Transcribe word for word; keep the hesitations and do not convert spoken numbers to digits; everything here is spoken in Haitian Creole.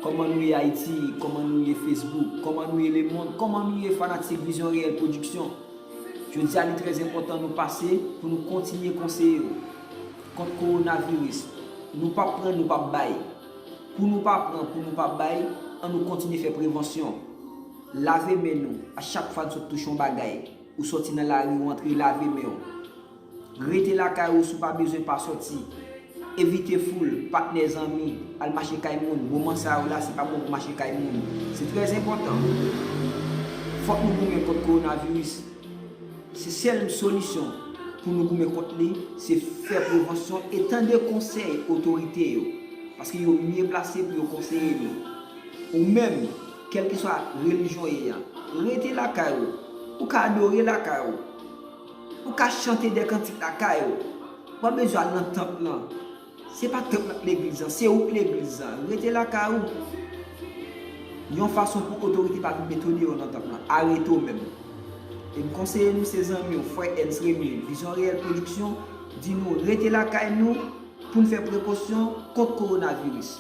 Kòman nou ye Ayiti? Kòman nou ye Facebook? Kòman nou ye lemonn? Kòman nou ye fanatik Vizyon Reyèl Pwodiksyon? Jodi a li trè enpòtan nou pase pou nou kontinye konseye yo kont kowonaviris. Nou p ap pran, nou p ap bay. Pou nou pa pran, pou nou pa bay, ann nou kontinye fè prevansyon. Lave men nou a chak fwa n sot touche yon bagay. Ou sòti nan lari, ou antre, lave men w. Rete lakay ou si w pa bezwen pa sòti. Evite foul, patnè, zanmi, al mache kay moun. Moman sa yo la, se pa bon pou mache kay moun. Se trè enpòtan. Fòk nou goumen kont kowonaviris. Se sèl solisyon pou nou goumen kont li, se fè prevansyon e tande konsèy otorite yo. Paske yo mye plase pou yo konseye nou. Ou menm, kèlkeswa relijyon w ye a, rete lakay ou. Ou ka adore lakay ou. Ou ka chante de kantik lakay ou. Ou pa bezwen al nan tanp lan. Se pa tanp lan k legliz lan, se ou k legliz lan. Rete lakay ou. Yon fason pou otorite pa vin mete w deyò nan tanp lan. Arete w menm. E m konseye nou, se zanmi w, frè Ernst Remy, Vizyon Reyèl Pwodiksyon, di nou rete lakay nou pou n fè prekosyon kont kowonaviris.